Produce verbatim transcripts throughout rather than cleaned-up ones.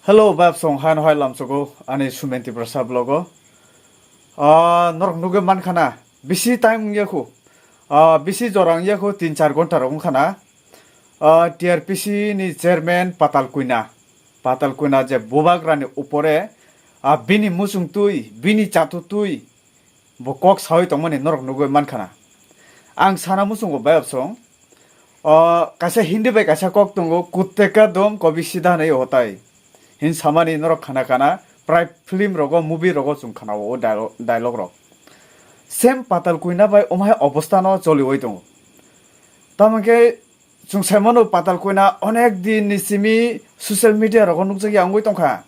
Hello, bab song han hoi lamsogo ani Sumen Tiprasa vlogo. Ah, norok nugwi mankha na, bisi time wngya khu. Ah, bisi jora wngya khu, tin char ghonta rok wngkha na. Ah, T R P C ni chairman Patal Kuina. Patal Kuina je bubagrani upore, ah, bini muchung twi, bini chatu twi, bo kok sawi tongmani norok nugwi mankha na. Ang sana muchungo bayapsong, o, kaisa Hindi bai kaisa kok tongo, "Kutte ka dum kabhi sidha nahi hota hai." Hin samani norok khana khana, prai film rogo, movie rogo chwng khana o dialogue, dialogue rok. Same Patal Kuina bai omhai obostha no choliwi tongo. Tamo khe chwng sai mano Patal Kuina onek din ni simi social media rogo nukjakya wngwi tongkha.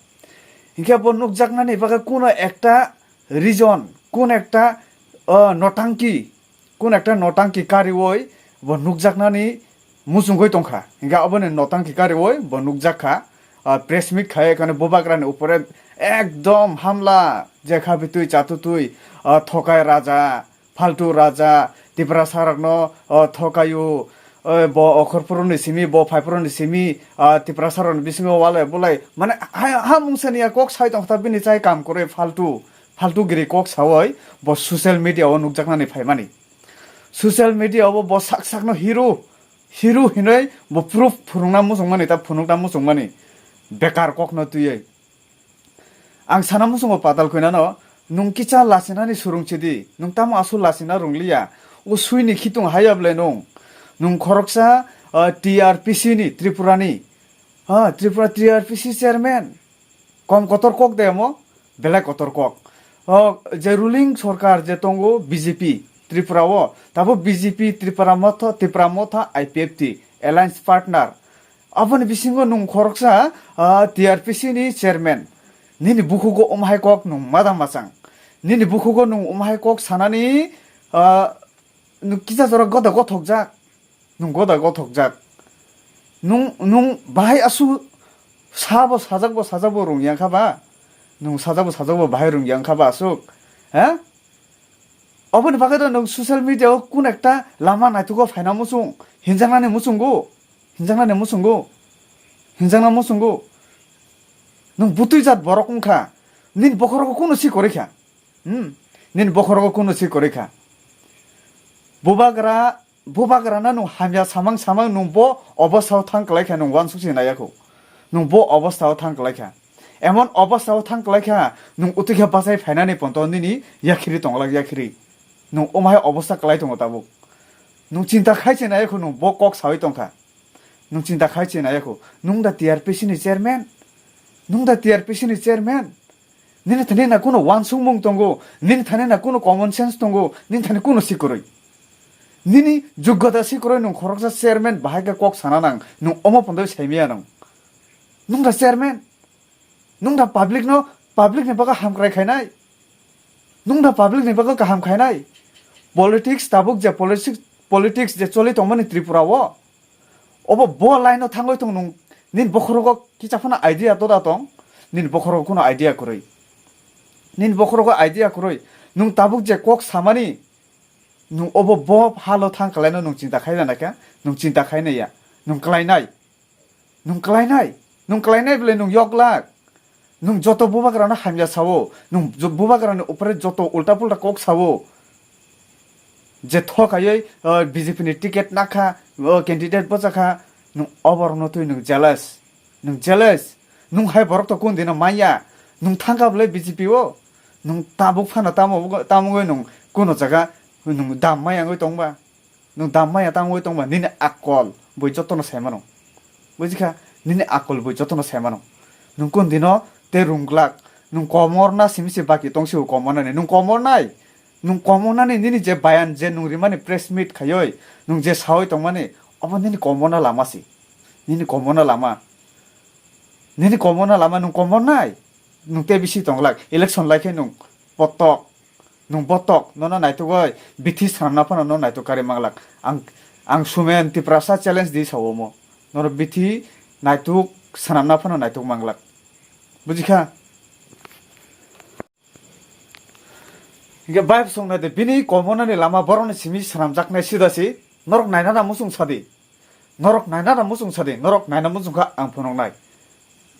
Hinkhe bo nukjaknani bagwi kuno ekta reason, kun ekta, o, notangki, kun ekta notangki kariwi bo nukjaknani muchungwi tongkha. Hinkhe aboni notangki kariwi bo nukjakha, o, press meet khai kane bubagrani upore ekdom hamla, jekha bitwi chatutwi, o, thokai raja, faltu raja, Tiprasa rokno, o, thokayo, o, bo okhorphuru ni simi, bo phaiphuru ni simi, o, Tiprasa rokni bisingo walai bulai, mane ha, ha mungsa niya kok sai tongkha bini chai kam kwrwi faltu. Faltu giri kok sawi bo social media o nukjaknani phaimani. Social media o bo sak sakno hero, hero hinwi bo proof phunukna muchungmani, ta phunukna muchungmani. Bekar kokno twiwi. Ang sana muchungo Patal Kuinano, nwng kisa lachinani surungchidi, nwng tamo aswk lachina rungliya, o suini khitung haya ble nwng. Nwng khoroksa, ah, T R P C ni, Tripura ni, ah, Tripura T R P C chairman. Kom kotor kok de amo, belai kotor kok. O, je ruling sorkar je tongo B J P Tripura o, tabo B J P Tripura Motha, Tripura Motha I P F T alliance partner. Aboni bisingo nwng khoroksa, ah, T R P C ni chairman. Nini bukhugo umhai kok nwng madam machang. Nini bukhugo nwng umhai kok sanani, ah, nwng kisa jora goda gothokjak. Nwng goda gothokjak. Nwng, nwng bahai aswk sabo sajakbo sajakbo rung yang kha ba? Nwng sajakbo sajakbo bahai rung yang kha ba aswk? He? Oboni bagwi do nwng social media o kun ekta lama naithugo phaina muchung, hinjaknani muchungo, hinjaknani muchungo, hinjakna muchungo. Nwng butwi jat borok wngkha, nini bokhorogo kunu si kwrwi kha. Hmm? Nini bokhorogo kunu si kwrwi kha. Bubagra Bubagrano nwng hamya samang samang nwng bo obostha o thang kwlai kha, nwng uansuk se naiya kho. Nwng bo obostha o thang kwlai kha. Emon obostha o thang kwlai kha, nwng utwi khe bachai phainani ponto nini yakhiri tongwlak yakhiri. Nwng omhai obostha kwlai tongo tabuk. Nwng chinta khai se naiya kho, nwng bo kok sawi tongkha. Nwng chinta khai se naiya kho. Nwng da T R P C ni chairman? Nwng da T R P C ni chairman? Nini thani na kuno uansukmung tongo, nini thani na kuno common sense tongo, nini thani kuno sikurui. Nini joggota sikurui nwng khoroksa chairman bahai khe kok sana nang, nwng omo pondoi saimaya nwng. Nwng da chairman, nwng da public no, public ni bagwi hamkrai khainai. Nwng da public ni bagwi kaham khainai. Politics tabuk je politics, politics je choli tongmani Tripura o, obo bo line o thangwi tong nwng, nini bokhorogo kisa phano idea to da tong, nini bokhorogo kuno idea kwrwi. Nini bokhorogo idea kwrwi, nwng tabuk je kok samani, nwng obo bo halo thang kwlaino nwng chinta khai na kha, nwng chinta khai naiya, nwng kwlainai, nwng kwlainai, nwng kwlainai bwle nwng yoklak. Nwng joto bubagrano hamya sao, nwng jo-, bubagrani upore joto ulta pulta kok sao. Je thokaiwi, o, B J P ni ticket nakha, o, candidate bwchakha, nwng oborokno twi nwng jealous. Nwng jealous. Nwng hai borok to kun dino manya. Nwng thangkha bwle B J P o. Nwng tabuk phano tamo, tamo wngwi nwng kuno jaga nwng dam maya wngwi tongba. Nwng dam maya tamo wngwi tongba, nini akol bui jotono sai mano. Bujikha? Nini akol bui jotono sai mano. Nwng kun dino tei rung glak. Nwng komorna simi se baki tong sio komornani. Nwng komornai. Nwng komornani nini je bayan je nwng rimani press meet khaioi, nwng je saoi tongmani, obo nini komorna lama se. Nini komorna lama. Nini komorna lama nwng komornai. Nwng tei bisi tong glak. Election lai khe nwng potok. Nwng botok, nono naitugwi bithi swnamna phano nono naituk kari manglak. Ang, ang Sumen Tiprasa challenge di sao omo. Nono bithi naituk swnamna phano naituk manglak. Bujikha? Hinkhe bai song nai de, bini komornani lama borokni simi swnamjaknai sida si, norok naina na muchung sadi. Norok naina na muchung sadi, norok naina muchung kha ang phunuknai.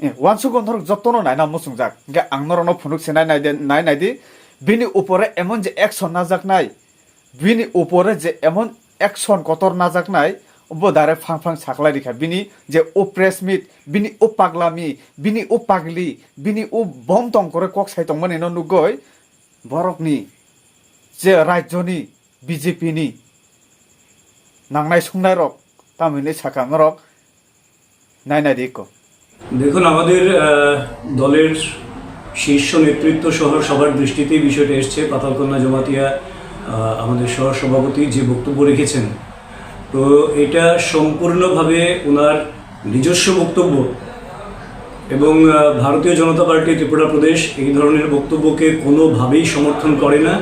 Eh, uansukgo norok jotono naina muchungjak. Hingke ang norokno phunuk se nai nai de, nai nai di. Bini upore emon je action najaknai, bini upore je emon action kotor najaknai, bo direct phang phang saklai rikha. Bini je o press meet, bini o paglami, bini o pagli, bini o bom tongkore kok sai tongmani no nugoi, borokni je rajyoni B J P ni nangnai sungnairok tamo hinwi sakha norok nai nai di kok. দেখুন, আমাদের আহ, দলের শীর্ষ নেতৃত্ব সহ সবার দৃষ্টিতে এই বিষয়টা এসছে। পাতালকন্যা জমাতিয়া আহ, আমাদের সহ সভাপতি যে বক্তব্য রেখেছেন, তো এটা সম্পূর্ণভাবে ওনার নিজস্ব বক্তব্য এবং আহ, ভারতীয় জনতা পার্টি ত্রিপুরা প্রদেশ এই ধরনের বক্তব্যকে কোনোভাবেই সমর্থন করে না।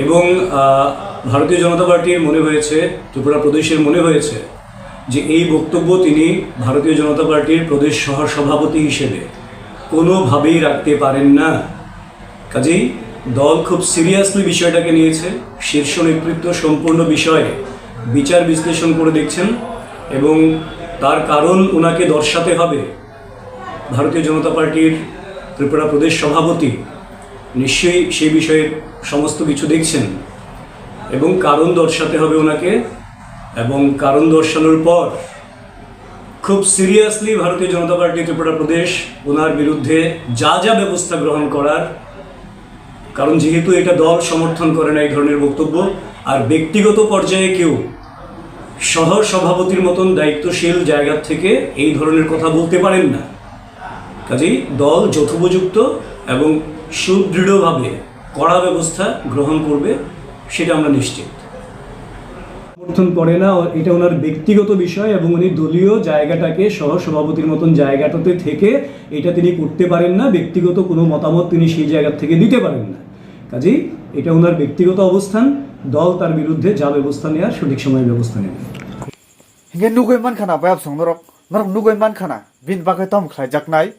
এবং আহ, ভারতীয় জনতা পার্টির মনে হয়েছে, ত্রিপুরা প্রদেশের মনে হয়েছে যে এই বক্তব্য তিনি ভারতীয় জনতা পার্টির প্রদেশ সহ সভাপতি হিসেবে কোনোভাবেই রাখতে পারেন না। কাজেই দল খুব সিরিয়াসলি বিষয়টাকে নিয়েছে। শীর্ষ নেতৃত্ব সম্পূর্ণ বিষয়ে বিচার বিশ্লেষণ করে দেখছেন এবং তার কারণ ওনাকে দর্শাতে হবে। ভারতীয় জনতা পার্টির ত্রিপুরা প্রদেশ সভাপতি নিশ্চয়ই সেই বিষয়ে সমস্ত কিছু দেখছেন এবং কারণ দর্শাতে হবে ওনাকে। এবং কারণ দর্শানোর পর খুব সিরিয়াসলি ভারতীয় জনতা পার্টি ত্রিপুরা প্রদেশ ওনার বিরুদ্ধে যা যা ব্যবস্থা গ্রহণ করার, কারণ যেহেতু এটা দল সমর্থন করে না এই ধরনের বক্তব্য, আর ব্যক্তিগত পর্যায়ে কেউ সহ সভাপতির মতন দায়িত্বশীল জায়গা থেকে এই ধরনের কথা বলতে পারেন না। কাজেই দল যথোপযুক্ত এবং সুদৃঢ়ভাবে কড়া ব্যবস্থা গ্রহণ করবে, সেটা আমরা নিশ্চিত। সমর্থন করে না, এটা ওনার ব্যক্তিগত বিষয় এবং উনি দলীয় জায়গাটাকে, সহ সভাপতির মতন জায়গাটাতে থেকে এটা তিনি করতে পারেন না। ব্যক্তিগত কোনো মতামত তিনি সেই জায়গা থেকে দিতে পারেন না। কাজেই এটা ওনার ব্যক্তিগত অবস্থান। দল তার বিরুদ্ধে যা ব্যবস্থা নেওয়ার সঠিক সময়ে ব্যবস্থা নেবে। Hingke nugui mankha na bayapsong norok, norok nugui mankha na bini bagwi tamo khlaijaknai,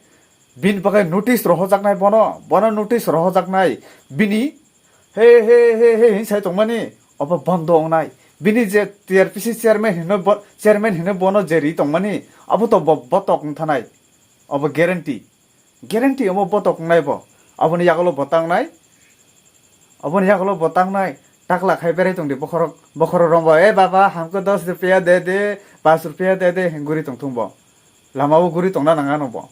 bini bagwi notice rohojaknai bono, bono notice rohojaknai, bini he he he he hin sai tongmani obo bondo wngnai. Bini je T R P C chairman hino bo, chairman hino bono je ri tongmani abo to bo, botok wngthanai, obo guarantee. Guarantee omo botok wngnai bo. Aboni yagulo bo tangnai. Aboni yagulo bo tangnai. Takla khai berai tongdi bokhorok, bokhorok rombo, "Eh baba, hamko dos rupiya de de, pas rupiya de de," hin guri tongthung bo. Lama o guri tongna nang ano bo.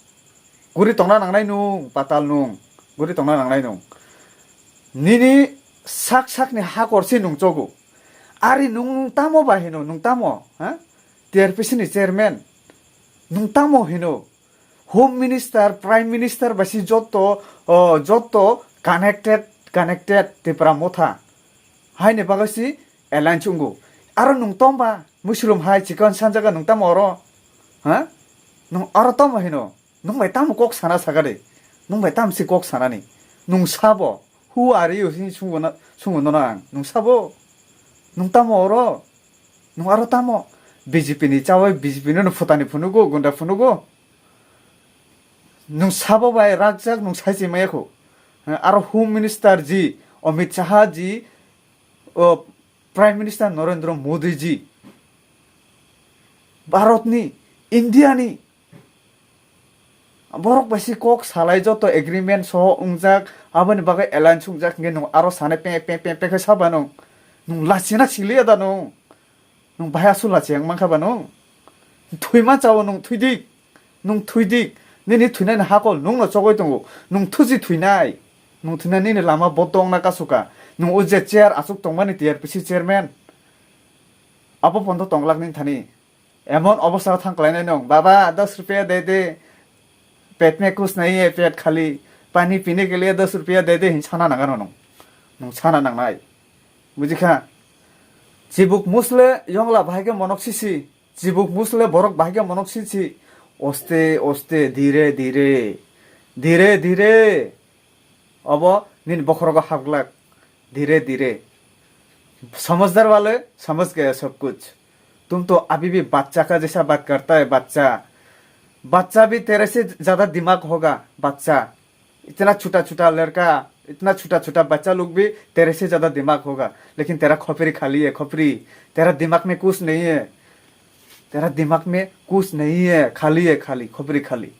Guri tongna nangnai nung, patal nung. Guri tongna nangnai nung. Nini sak sakni hakor si nung chogo. Ari nung tamo ba hino, nung tamo, ha? T R P C ni chairman. Nung tamo hino. Home Minister, Prime Minister bai si joto, o, joto connected, connected Tipra Motha. Haini bagwi si alliance wngo. Aro nung tongba, Muslim hai chikon sanjaga nung tamo oro? Ha? Nung oro tamo hino? Nung bai tamo kok sana sagade? Nung bai tamo si kok sanani? Nung sabo? Who are you? Hini sungo na, sungo nono ang. Nung sabo? Nung tamo oro? Nung aro tamo? B J P ni chawai B J P no phutani phunugo, gunda phunugo. Nwng sabo bai rakjak, nwng sai se maya kho. Aro Home Minister ji, Amit Shah ji, o Prime Minister Narendra Modi ji, Bharat ni, India ni, borok bai se kok salai joto agreement soho wngjak, aboni bagwi alliance wngjak hwnkhe nwng aro sanai pe, pe, pe, pe khe saba nwng, nwng lachina siliya da nwng? Nwng bahai aswk lachi yang mankha ba nwng? Thwima chao nwng thwidik. Nwng thwidik. Nini thwinani hakol nwngno chogwi tongo. Nwng thuji thwinai. Nwng thwinai nini lama bo tongna kasuka. Nwng o je chair aswk tongmani T R P C chairman. Abo pondo tonglak nini thani. Emon obostha thang khlainai nwng. Baba, dos rupiya de de. Pet mein kuch nahi hai, pet khali. Pani pine ke liye dos rupiya de de. Hin sana nangano nwng. Nwng sana nangnai. Bujikha? Chibuk musle yongla bahai khe monok sisi. Chibuk musle borok bahai khe monok sisi. Oste, oste, dhire, dhire. Dhire, dhire. Obo nini bokhorogo hapglak. Dhire, dhire. समझदार वाले समझ गया सब कुछ। तुम तो अभी भी बच्चा का जैसा बात करता है, बच्चा। बच्चा भी तेरे से ज्यादा दिमाग होगा, बच्चा। इतना छोटा छोटा लड़का, इतना छोटा छोटा बच्चा लोग भी तेरे से ज्यादा दिमाग होगा, लेकिन तेरा खोपड़ी खाली है, खोपड़ी। तेरा दिमाग में कुछ नहीं है, तेरा दिमाग में कुछ नहीं है, खाली है, खाली, खोपड़ी खाली।